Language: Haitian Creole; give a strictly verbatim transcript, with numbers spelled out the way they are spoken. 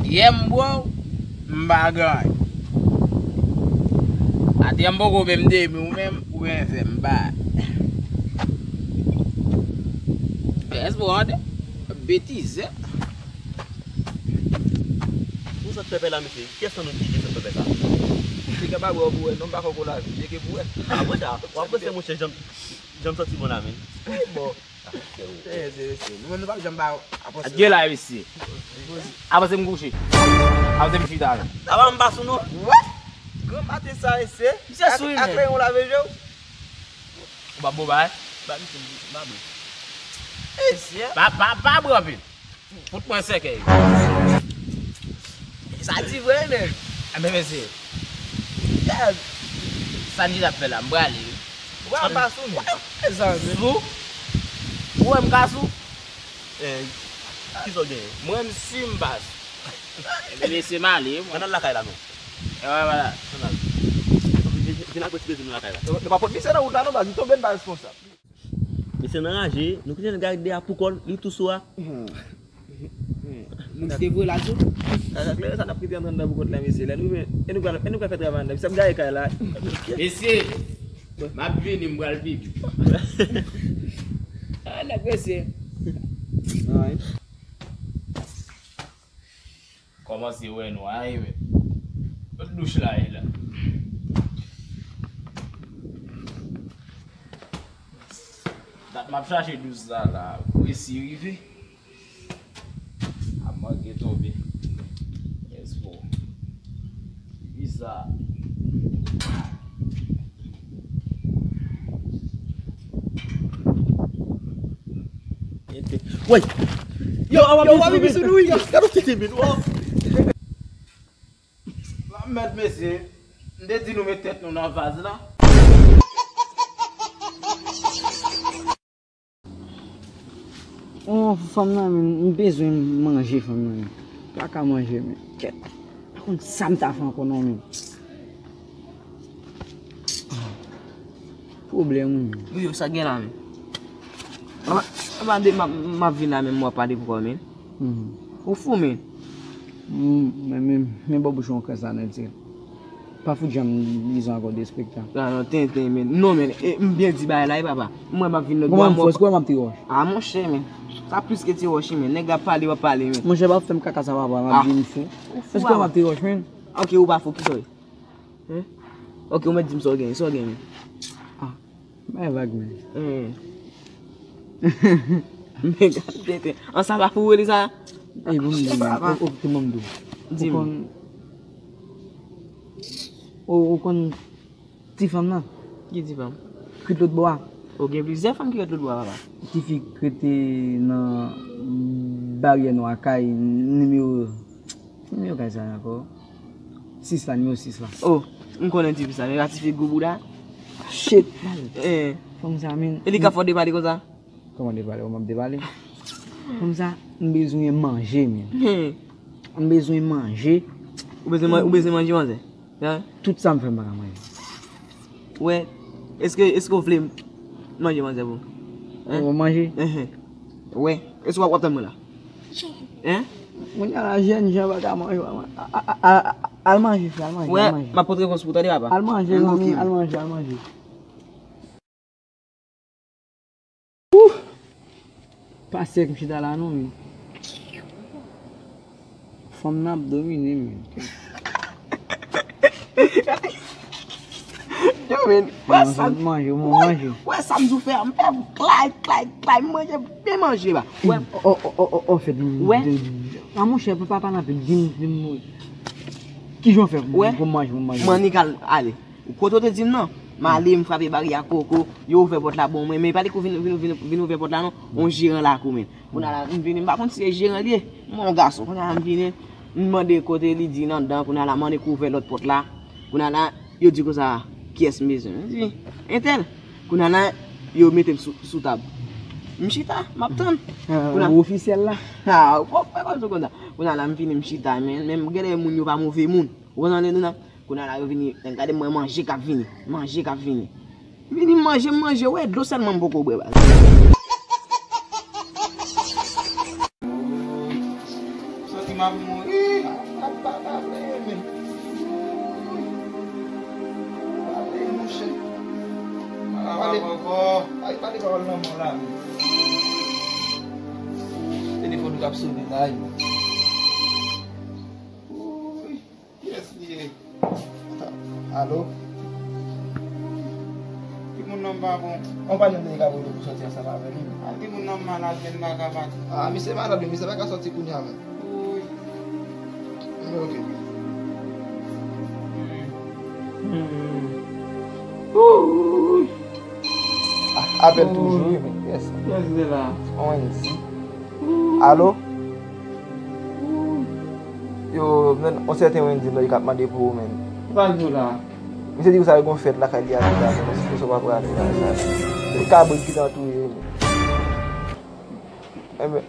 Yè m bwè w, m pa gen anyen. Atè m poko menm demi w menm, ou gen fè m bay. Yes, bro, tande. Betize. Ou sot pèpè la, mesye. Kiyès nan nou ki, ki sot pèpè sa? Mesye, gen pa bwè w pou wè, non, m pa fè w lavi, se ke pou wè. Apre sa, w ap panse, monchè, jan, jan m santi bon la, men. Bon. Mesye, mesye, nou menm nou p ap janm ba yo. Avanse. Gade la, mesye. Avanse m kouche. Avanse m chita la. Sa va, m pa sou non. What? Gran maten sa, mesye. Misye sou li, ak men. Ak leyon lave je w. Ou pa bon bagay? Ba misye, m pa bon. Mesye. Pa, pa, pa bwè anpil. Fout mwen sèkèy. Sa di vre, men. Enben, mesye. Gad. Sa n di l ap fè la, m prale wi. Ou pa pa sou, men. Mezanmi. Sou? Ou wè m ka sou? Eh, kisa w genyen? Mwen, m si m pa sou. Enben, mesye, m ale, mwen. Ann al lakay la, non. E wè, wè la. Ann al. Vin, vin, vin ak mwen ti bezwen nou lakay la. Yo, yo pa pot misye nan wout la, non, baz. Li tonbe, n pa responsab. Mesye n anraje, nou kite l gade a pou kò l, li tou sou a. Moun ki te voye l al sou. Sa, sa klere sa n ap kite antre anndan pou kont la, mesye. Lè nou rive, e nou pral, e nou pral fè travay anndan. Misye ap gaye kay la. Mesye, m ap vini, m pral pipi. Ah, nèg mesye. Kòmanse wè nou a, wi. Kot douch la ye la? Dat m ap chache douch sa la, m resi rive. Ap manke tonbe. Yes, bro. Ki sa? Woy! Yo, yo, w ap viv sou nou, wi. Gade w kite men, oh. Mèt mesye, m te di nou met tèt nou nan vaz la. Oh, fanm nan, men, m bezwen manje fanm nan, men. Pa ka manje, men. Kèt. Pa konn sa m ta fè ankò non, men. Pwoblèm, wi. Wi, sa gen la, men. Anba, anba de, m ap, m ap vin la, men, m ap pale pou kò, men. Mhm. Ou fou, men. Mm, men, men, men bò bouch ou an kras la, nèg, se. Pa fout janm bizwen ankò derespektan. Ah, non, tenten, men. Non, men, e, m byen di bagay la, e, papa. Mwen, m ap vin lòt bò. Kòman m fòs, kòman m ap ti wòch? Ah, monchè, men. Sa plis ke ti wòch, men. Nèg ap pale, w ap pale, men. Monchè, pa fè m kaka sa, papa, m ap vin fou. Ou fou, papa. Èske m ap ti wòch, men? Ok, ou pa fou, kisa w ye? Hein? Ok, ou mèt di m sa w genyen, sa w genyen, men. Ah, bay vag, men. Hmm. Men gade tenten. An sa pa pou ou li sa? Ey, bon, m di w, men. O, ok, bon, m di w. Di m. Ou konn, ou, ou konn ti fanm nan? Ki ti fanm? Ki t lòt bò a. O, gen plizyè fanm ki t lòt bò a, papa. Ti fi k rete nan baryè nwa kay nimewo Nimewo kay sa ankò? Sis la, nimewo sis la. Oh, m konnen tifi sa, men pa tifi gwo bouda. Shit, man. Eh. Fanm sa, men. E li ka fè w depale konsa? Kòman depale? Kòman m ap depale? Fanm sa, m bezwen manje, men. Hmm. M bezwen manje. Ou bezwen man-, ou bezwen manje, manzè? Hein? Tout sa m fè, m pa ka manje. Wè, èske, èske w vle manje manzè pou? Hein? Ou manje? Enhen. Wè, èske w ap, w ap tann mwen la? Hein? Moun nan la jèn jan pa ka manje, a, a, a, a, al manje, frè, al manje, al manje. Wè, m ap pote repons pou tande, papa. Al manje, zanmi, al manje, al manje. Ouh! Pa sèk m chita la non, men. Fanm nan ap domine, men. Yo, men, wè sa m manje, mwen manje. Wè sa m di w fè a, m fè klay, klay, klay, m manje, byen manje, ba. Wè. O, o, o, o, o, fèt, m, wè. A, monchè, papa nan pil, di m, di m, kijan w fè pou, pou m manje, pou m manje? Mannik al, ale. Kote w te di m nan? M ale, m frape baryè a koko, yo ouvè pòt la ban mwen, men pa li kou vin, vin, vin, vin ouvè pòt la non, yon jeran lakou, men. Kounye a la, m vini, m pa konn si se jeran li ye, m wè yon gason. Kounye a la, m vini, m mande kote li di l anndan, kounye a la, m mande kou ouvè lòt pòt la. Kounye a la, yo di konsa, kiyès m bezwen? M di, entèl. Kounye a la, yo mete m sou, sou tab. M chita, m ap tann. Ah, kounye a, ou ofisyèl la? Ah, ou pa, ou pa konn sa konn sa. Kounye a la, m vini, m chita, men, men, m genlè moun yo pa move moun. Ou konprann sa m vle di w la? Kounye a la yo vini, gade mwen manje k ap vini, manje k ap vini. Vini manje, manje, wè, dlo sèlman m poko bwè, baz. Santi M ap mouri. A, a, pa pale, men. Pale, monchè. Pale. Ay, pale pawòl lanmò la, men. Telefòn ou k ap sone la, wi. Kiyès li ye? Alo? Timoun nan m pa bon. An pa janm te ka voye pou sòti ansanm avè li. A, timoun nan m malad, men m pa ka pati. A, misye malad, wi, misye pa ka sòti kounye a, men. Wi. Ok. Hmm. Wi. A, apèl toujou, wi, men. Yes. Yes, de la. Wendy. Wi. Alo? Yo, men, yon sèten Wendy, non, li k ap mande pou ou, men. Sa l di w la? Misye di konsa, li gon fèt lakay li a, men, si w pa prale la, sa. Se kabrit ki t an touye, men. Enben,